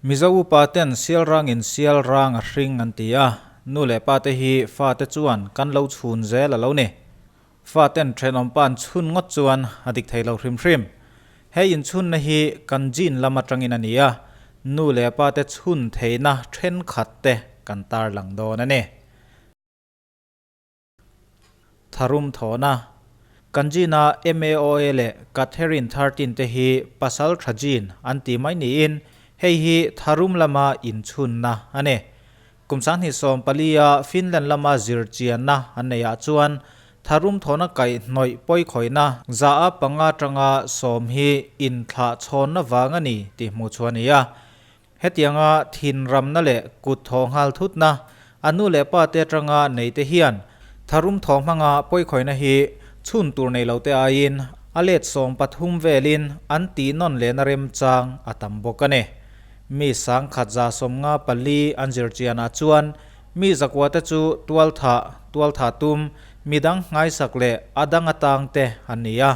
Mizo upa ten sial rangin sial rang a hring an ti a, nu leh pa te hi fa te chuan kan lo chhun zel a lo ni. Fa ten thenawm pa an chhun ngawt chuan a dik thei lo hrim hrim. He inchhunna hi kan gene lam atangin a ni a, nu leh pa te chhun theihna thenkhat te kan tarlang dawn a ni. Tharum thawhna, Kan gene-a MAOA leh Cadherin 13 te hi pasal tha gene an ti mai niin hei hi tharum lama inchhunna a ni. Kum 2014-a Finland lama zirchianna an neihah chuan tharum thawhna kaihhnawih pawikhawihna za a panga tanga sawm hi inthlahchhawnna vang a ni tih hmuh chhuah a ni a. Hetianga thinramna leh kut thawh nghal thutna a nu leh pa te atanga nei te hian tharum thawh hmanga pawikhawihna hi chhun tur nei lo te aiin a let 13 velin an tih nawn lehna remchang a tam bawk a ni. Mi 1154 an zirchianah chuan mi zakua te chu tualthah, tualthah tum, midang nghaisak leh a dang atang te an ni a.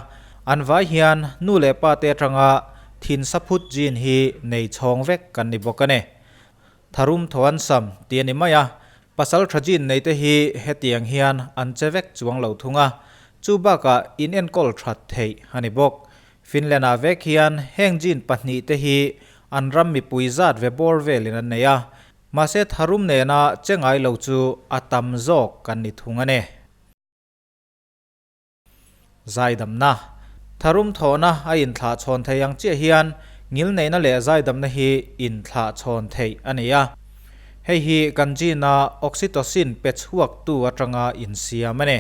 An vai hian nu leh pa te atanga Thin saphut gene hi nei chhawng vek kan ni bawk a ni. Tharum thaw an sam tih a ni mai a, pasal tha gene nei te hi hetiang hian an che vek chuang lo thung a, chu bakah in enkawl that theih a ni bawk. Finland ah vek hian heng gene pahnih te hi an ram mipui zat ve bawr velin an nei a, mahse tharum nena che ngai lo chu a tam zawk kan ni thung a ni. Zaidamna, Tharum thawhna a inthlah chhawn thei ang chiah hian ngilneihna leh zaidamna hi inthlah chhawn theih a ni a. Hei hi kan gene-a oxytocin pe chhuaktu atanga insiam a ni.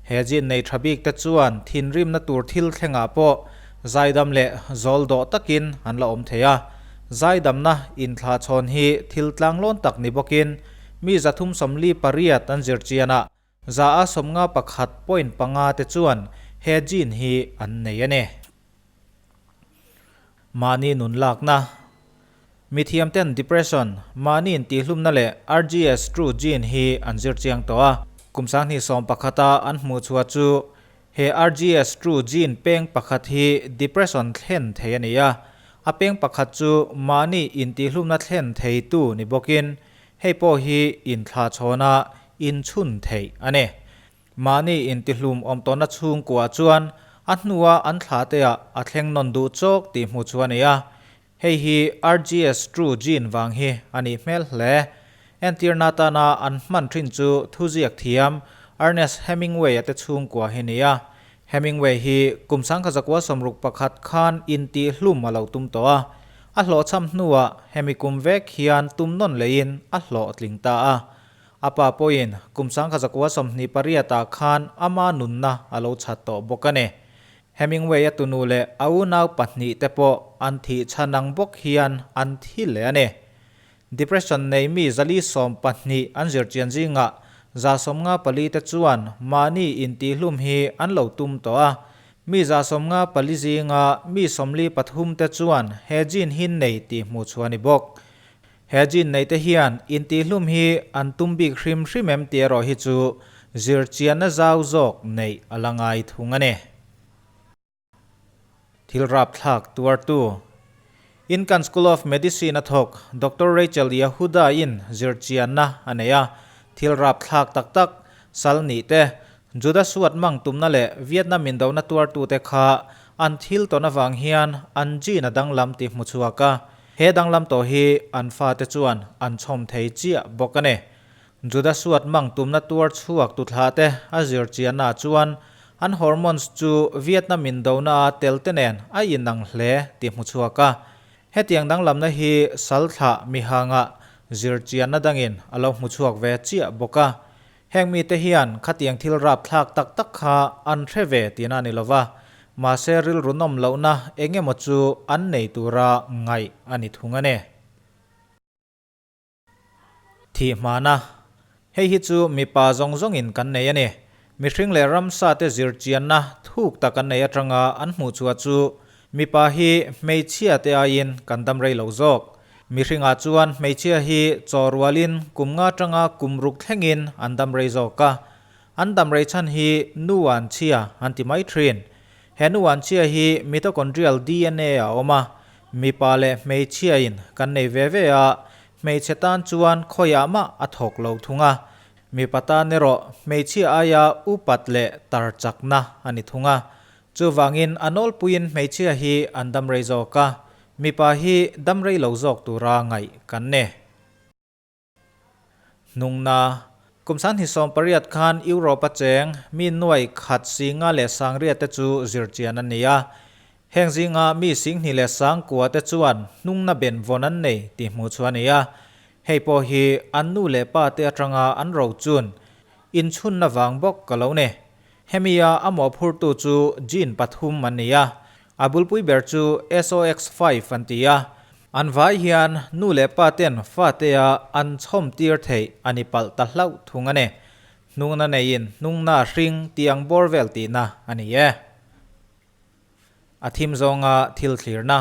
He gene nei tha bik te chuan thinrimna tur thil thlengah pawh zaidam leh zawl dawh takin an la awm thei a. Zaidamna inthlah chhawn hi thil tlanglawn tak ni bawkin mi 348 an zirchianah 151.5 te chuan he gene hi an nei a ni. Mahni nun lakna, Mithiam ten depression, mahni intihhlumna leh RGS two gene hi an zir chiang tawh a. Kum 2011 a an hmuh chhuah chu he RGS two gene peng pakhat hi depression thlen thei a ni a. A peng pakhat chu mahni intihhlumna thlen theitu ni bawkin Hei pawh hi inthlahchhawna inchhun theih a ni. Mahni intihlum awm tawhna chhungkuah chuan a hnua an thlahteah a thleng nawn duh chawk tih hmuh chu a ni a. Hei hi RGS two gene vang hi a nih hmel hle. Entirna atana an hman thin chu thuziak thiam Ernest Hemingway-a te chhungkua hi ni a. Hemingway hi kum 1961 khan intihlum a lo tum tawh a, a hlawhchham hnuah hemi kum vek hian tum nawn leiin a hlawhtling ta a. A pa pawhin kum 1928 ah khan ama nunna a lo chhat tawh bawk a ni. Hemingway a tunu leh a unau pahnih te pawh an thih chhan ang bawk hian an thi leh a ni. Depression nei mi 412 an zirchian zingah 154 te chuan mahni intihlum hi an lo tum tawh a. Mi 154 zinga mi 43 te chuan he gene hi nei tih hmuh chhuah a ni bawk. He gene nei te hian intihlum hi an tum bik hrim hrim em tih erawh hi chu zirchianna zau zawk neih a la ngai thung a ni. Thil rapthlak tuartu. Incan School of Medicine a thawk Doctor Rachel Yehuda-in zirchianna a nei a, thil rapthlak tak tak, sal nih te, Juda suat mang tumna leh Vietnam indona tuartute kha an thil tawn avang hian an gene a danglam tih hmu chhuak a, he danglam tawh hi an fate chuan an chhawm thei chiah bawk a ni. Juda suat mang tumna tuar chhuak tu thlah te a zirchianna chuan an hormones chu Vietnam indona a tel te nen a inang hle tih hmu chhuak a. Hetiang danglamna hi sal thlah mihanga zirchianna dangin a lo hmu chhuak ve chiah bawk a. Heng mite hian khatiang thil rapthlak tak tak kha an hre ve tihna a ni lova, mahse rilru nawm lohna eng emaw chu an nei tura ngaih a ni thung a ni. Thih hmana, Hei hi chu mipa zawng zawngin kan nei a ni. Mihring leh ramsa te zirchianna thuk tak an nei atanga an hmuh chhuah chu mipa hi hmeichhia te aiin kan dam rei lo zawk. Mihringah chuan hmeichhia hi chaw rualin kum nga atanga kum ruk thlengin an dam rei zawk a. An dam rei chhan hi nu an chhia an ti mai thin. He nu an chhia hi mitochondrial DNA a awm a. mipa leh hmeichhiain kan nei ve ve a, hmeichhe tan chuan khawiah mah a thawk lo thung a, mipa tan erawh hmeichhia aia upat leh tar chakna a ni thung a. Chuvangin a nawlpuiin hmeichhia hi an dam rei zawk a, mipa hi dam rei lo zawk tura ngaih kan ni. Hnungna, Kum 2018 khan Europe a cheng mi nuai khat singa leh sangriat te chu zirchian an ni a. Heng zinga mi singhnih leh sangkua te chuan hnungna ben vawn an nei tih hmuh chu a ni a. Hei pawh hi an nu leh pa te atanga an rochun inchhunna vang bawk ka lo ni. Hemi-a a mawhphurtu chu gene pathum an ni a, a bulpui ber chu SOX5 an ti a. An vai hian nu leh pa ten fatea an chhawm tir theih a ni palh ta hlauh thung a ni. Hnungna neiin hnungna hring tih ang bawr vel tihna a ni e. A thim zawnga thil thlirna.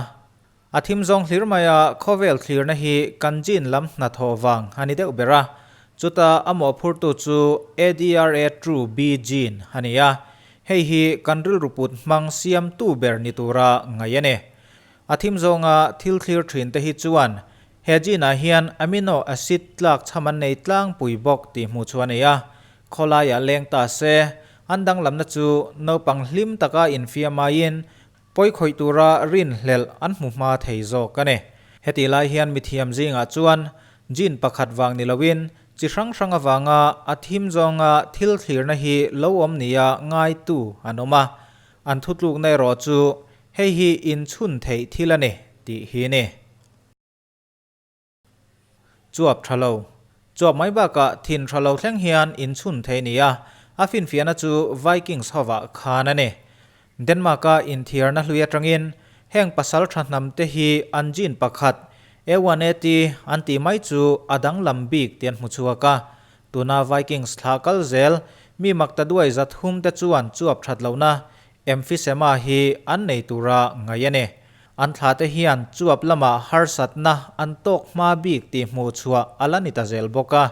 A thim zawng hlir maia khawvel thlirna hi kan gene lam hnathawh vang a ni deuh ber a, chuta a mawhphurtu chu ADRA True B gene a ni a, hei hi kan rilru put hmang siamtu ber ni tura ngaih a ni. A thim zawnga thil thlir thin te hi chuan he gene ah hian amino acid tlak chham an nei tlangpui bawk tih hmuh chu a ni a, khawlaiah leng ta se an danglamna chu naupang hlim taka infiam aiin Pawi khawih tura rinhlelh an hmu hma thei zawk a ni. Hetih lai hian mithiam zingah chuan gene pakhat vang ni loin chi hrang hrang avanga a thim zawnga thil thlirna hi lo awm nia ngaitu an awm a, an thutlukna erawh chu hei hi inchhun theih thil a ni tih hi a ni. Chuap tha lo. Chuap mai bakah thin tha lo thleng hian inchhun thei nia, a finfiahna chu Vikings hovah khan a ni. Denmark-a inthiarna hlui atangin heng pasal tha hnam te hi an gene pakhat A1AT an tih mai chu a danglam bik tih an hmu chhuak a. Tuna Vikings thlah kal zel mi makta duai 300 te chuan chuap that lohna Emphysema hi an nei tura ngaih a ni. An thlate hian chuap lamah harsatna an tawk hma bik tih hmuh chhuah a la ni ta zel bawk a.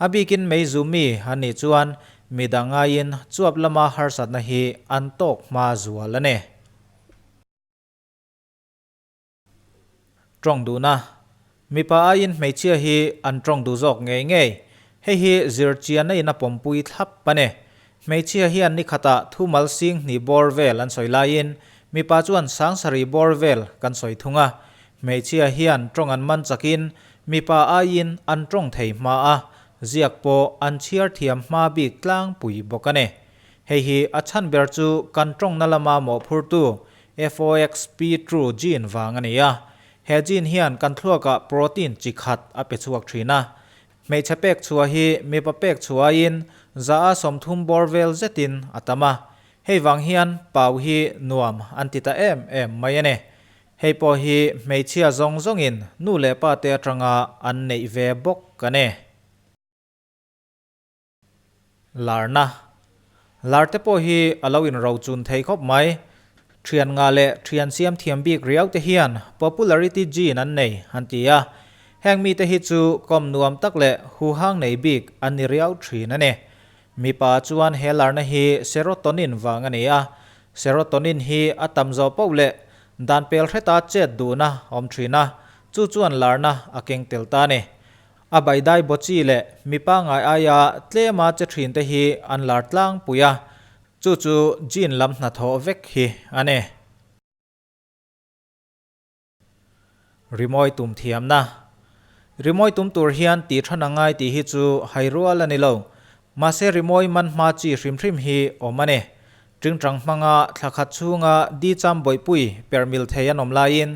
A bikin meizu mi an nih chuan mi dang ngaiin chuap lama harsatna hi an tawk hma zual a ni. Tawng duhna, Mipa aiin hmeichhia hi an tawng duh zawk ngei ngei. Hei hi zirchianna in a pawmpui thlap a ni. Hmeichhia hian ni khatah thumal sing hnih bawr vel an sawi laiin mipa chuan sangsarih bawr vel kan sawi thung a. Hmeichhia hian tawng an man chakin mipa aiin an tawng thei hma a, ziak pawh an chhiar thiam hma bik tlangpui bawk a ni. Hei hi a chhan ber chu kan tawngna lama mawhphurtu FOXP true gene vang a ni a, he gene hian kan thluakah protein chi khat a pe chhuak thin a. Hmeichhe pek chhuah hi mipa pek chhuah aiin 30% bawr vel zetin a tam a, hei vang hian pau hi nuam an ti ta em em mai a ni. Hei pawh hi hmeichhia zawng zawngin nu leh pa te atanga an neih ve bawk a ni. Larna. Lar te pawh hi a lo inrochun thei khawp mai. Thian ngah leh thian siam thiam bik riau te hian popularity gene an nei an ti a. Heng mite hi chu kawm nuam tak leh huhang nei bik an ni riau thin a ni. Mipa chuan he larna hi serotonin vang a ni a. Serotonin hi a tam zawh poh leh dan pel hreta chet duhna awm thin a, chu chuan larna a keng tel ta a ni. A baidai bawchi leh mi pangngai aia tlema che thin te hi an lar tlangpui a, chu chu gene lam hnathawh vek hi a ni. Rimawi tum thiamna. Rimawi tum tur hian tih than a ngai tih hi chu hai rual a ni lo. Mahse rimawi man hma chi hrim hrim hi awm a ni. Tingtang hmanga thla khat chhunga di cham bawihpui permil thei an awm laiin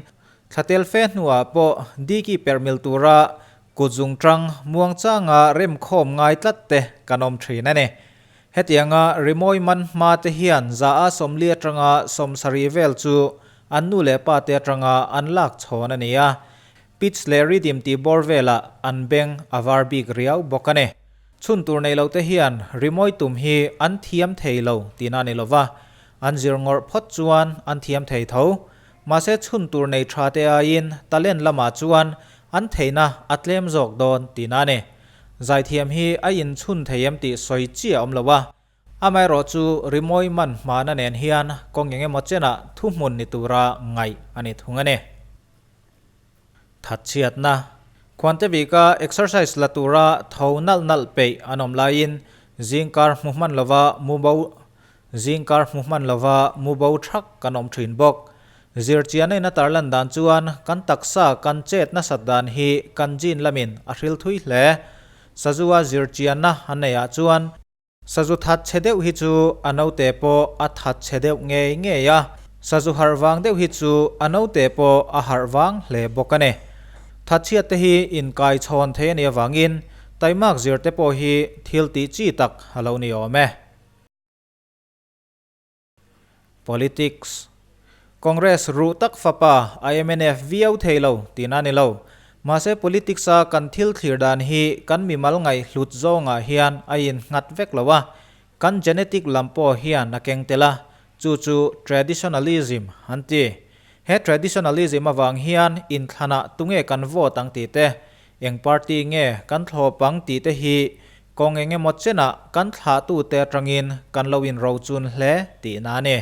Thla tel fe hnuah pawh Diki perhmil tura kut zungtang muangchanga remkhawm ngai tlat te kan awm thin a ni. Hetianga rimawi man hma te hian 40% atanga 70 vel chu an nu leh pa te atanga an lak chhawn a ni a, pitch leh rhythm tih bawr velah an beng a var bik riau bawk a ni. Chhun tur nei lo te hian rimawi tum hi an thiam thei lo tihna a ni lova, an zir ngawrh phawt chuan an thiam thei tho. Mahse chhun tur nei tha te aiin talent lamah chuan an theihna a tlem zawk dawn tihna a ni. Zaithiam hi a inchhun thei em tih sawi chi a awm lo a, amaherawh chu rimawi man hmana nen hian kawng eng emaw chenah thuhmun ni tura ngaih a ni thung a ni. Thatchhiatna, Khuantevika exercise la tura tho nalh nalh peih an awm laiin zingkar hmu hman lova mu bo zingkar hmu hman lova mu bo thak kan awm thin bawk. Zirchiana in a tarlan dan chuan kan taksa kan chet nasat dan hi kan gene lamin a hril thui hle. Sazua zirchianna an neih ah chuan Sazu that chhe deuh hi chu a naute pawh a that chhe deuh ngei ngei a, sazu harh vang deuh hi chu a naute pawh a harh vang hle bawk a ni. Thatchhiat te hi inkai chhawn thei a nih avangin taimak zir te pawh hi thil tih chi tak a lo ni awm e. Politics. Congress ruh tak fapa a mnf viau thei lo tihna a ni lo. Mahse politics a kan thil thlir dan hi kan mimal ngaih hlut zawngah hian a innghat vek lo a, kan genetic lam pawh hian a keng tel a, chu chu traditionalism an ti. He traditionalism avang hian inthlanah tunge kan vote ang tih te, eng party nge kan thlawp ang tih te hi Kawng eng emaw chenah kan thlahtute atangin kan lo inrochun hle tihna a ni.